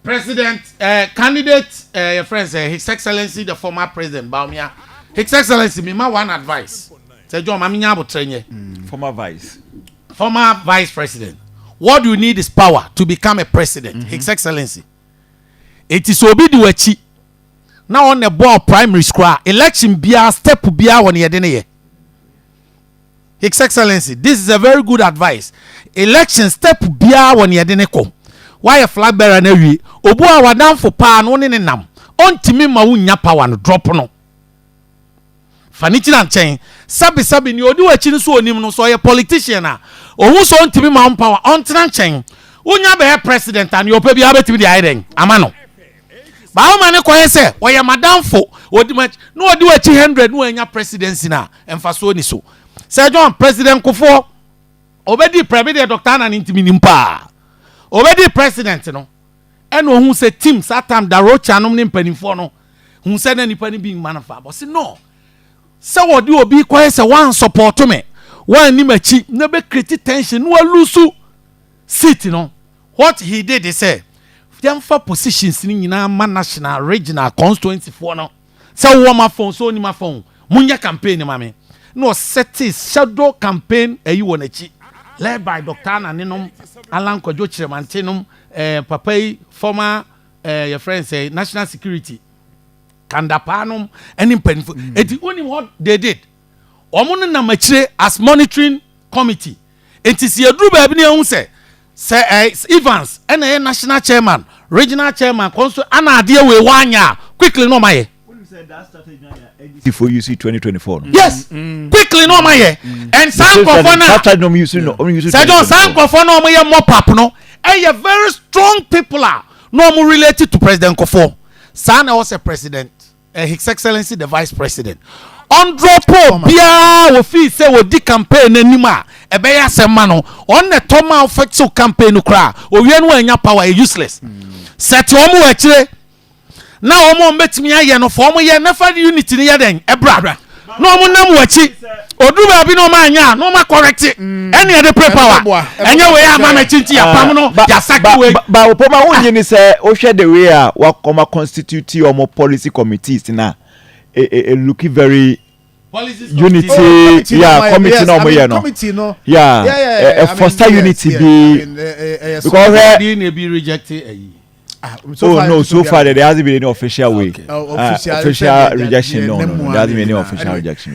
President candidate, your friend, His Excellency the former President Bawumia, His Excellency, me ma one advice. Sɛ John, maame nya abotire nyɛ. Former vice. Former vice president, what you need is power to become a president. His Excellency, eti sɛ obi di w'akyi na ɔna bɔɔ primary school a, election biara, step biara wɔ ne yɛde ne yɛ. His Excellency, this is a very good advice. Election step biara wɔ ne yɛde ne kɔ. Wayɛ flag bearer na awie, obu a wadanfo paa no ne ne nam ɔntumi ma wo nya power no, drop no fa ne kyina nkyɛn. Sabisabi ni odi w'akyi no so, onim no so ɔyɛ politician a ohun so ɔntumi ma wo power, ɔntena nkyɛn. Wonya bɛyɛ president a, nea ɔpɛ biara bɛtumi de ayɛ dɛn ama no. Baawoma ne kɔyɛ sɛ ɔyɛ madamfo, odi ma na ɔdi w'akyi 100 na wanya presidency na mfasoɔ ni so. Sɛ John, President Kufuor obedi prɛbi deɛ, Dr Anane ntumi nim paa. Obedi president no, ɛna ohun sɛ team saa time Da Rocha nom ne mpanimfoɔ no hun sɛ na nipa no bi mma no fa bɔsi no sɛ wɔde obi kɔyɛ sɛ wɔn support me, wɔn anim akyi na bɛ create tension na wɔa lose seat no. What he did is sɛ yɛmfa positions ni nyinaa ma national, regional, constituency foɔ no, sɛ wɔn ma phone so onim phone, munyɛ campaign ma me, na ɔsɛte shadow campaign ɛyi wɔ n'akyi, led by Dr Anane nom, Alan Kwadwo Kyerɛmante nom, papa yi, former yɛ friend sɛ national security Kandapaa nom ɛne mpanimfo. Eti onim what they did, wɔn no nam akyire as monitoring committee. Eti si eduru baabi ne ehu sɛ Evans ɛna ɛyɛ national chairman, regional chairman, kɔnso ana adeɛ wei wanya a, quickly na ɔma yɛ. For you see 2024 no. Yes, quickly na ɔma yɛ. And saa nkurɔfoɔ na That time no use no ɔmo use. Sɛ John, saa nkurɔfoɔ na ɔmo yɛ mop up no, ɛyɛ very strong people a na ɔmo related to President Kufuor. Saa na ɛwɔ sɛ President, His Excellency the Vice President, ɔn drop biara wɔ fi sɛ wɔdi campaign n'anim a ɛbɛyɛ asɛm ma no. Ɔn na ɛtɔ ma ɔfɛtew campaign no koraa owie no, wɔanya power yɛ useless. Sɛte wɔn wɔ akyire na wɔn a wɔbɛtumi ayɛ no fɔ wɔn yɛ nefa unity ni yɛ dɛn ɛbra na wɔn nam wɔ akyi oduru baabi na wɔn anya a na wɔn a correct ɛne yɛde pray power. Ɛnyɛ wei ama m'akyi nti yapam no yasaki wei. Ba opoma wonye ni sɛ wohwɛ the way a wakɔma constitute ɔmo policy committees na e look very unity. Oh, yeah, committee na ɔmo yɛ no. Committee no. Yeah, ɛ foster unity bi because hwɛ. Di na ebi reject ɛyi. So oh no, so far there hasn't been any official way. Oh, official, official rejection, no, there hasn't been any official rejection.